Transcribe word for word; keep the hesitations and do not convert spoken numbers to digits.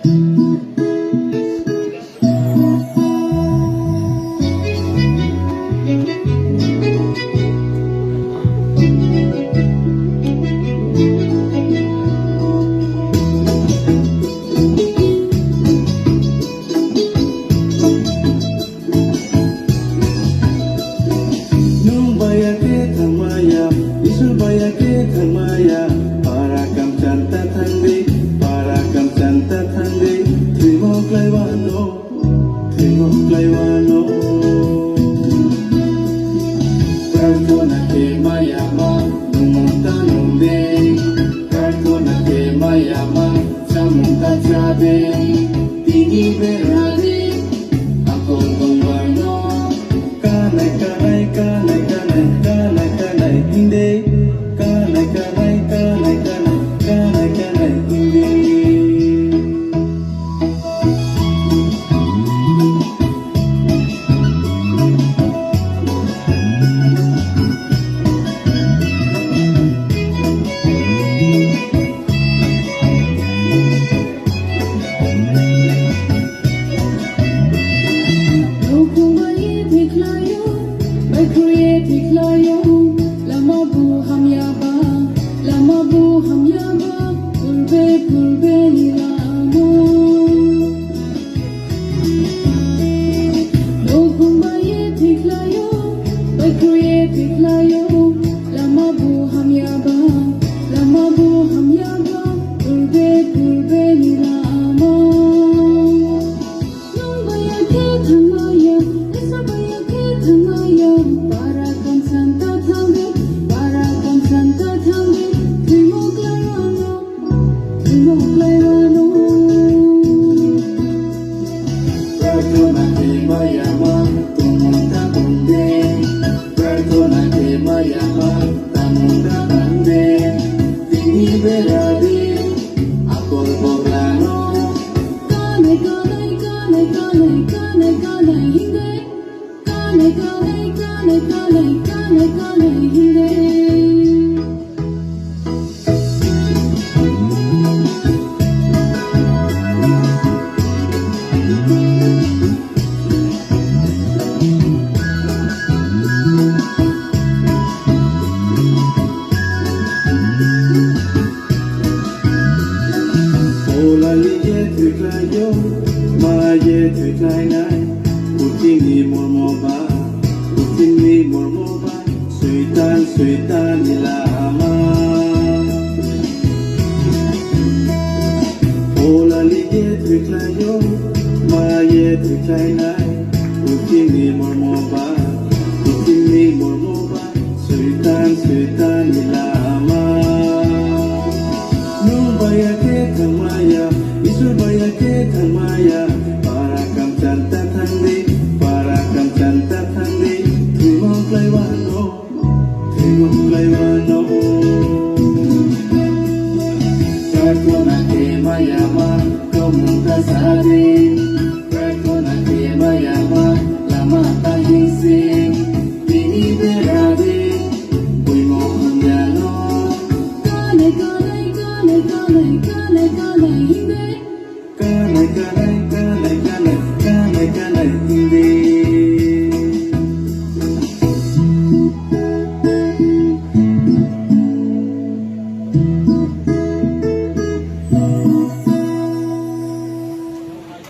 Nwng baya khe thangmaya, Isor baya khe thangmaya, para kamchanta thangdi, para kamchanta thangdi, thwimo klaiwano, thwimo klaiwano. Prarthona khe maya ma, nwng ta nwng de. Prarthona khe maya ma, chamung ta cha de. Tini beradi, akol tongbarno. Kanai, kanai, kanai, kanai, kanai, kanai, hinde. Kanai, kanai, kanai, kanai, kanai, kanai, hinde. Nokungbai thikhlaio, baikhuye thikhlaio, lama bo hamyaba, lama bo hamyaba, purbe purbe ni lama. Nokungbai thikhlaio, baikhuye thikhlaio, lama bo hamyaba, lama bo hamyaba, purbe purbe ni lama. Nwng baya khe thangmaya, Isor baya khe thangmaya, para kamchanta thangdi, para kamchanta thangdi, thwimo klaiwano, thwimo klaiwano. Prarthona khe maya ma, tongmung ta tongde. Prarthona khe maya ma, tamung ta tangde. Tini beradi, akol boglano. Kanai, kanai, kanai, kanai, kanai, kanai, hinde. Kanai, kanai, kanai, kanai, kanai, kanai, hinde. Polali ye thwiklaio, ma ye thwikhlainai, purthimni mormo ba, purthimni mormo ba, Soitan, Soitan ni lama. Polali ye thwikhlaio, ma ye thwikhlainai,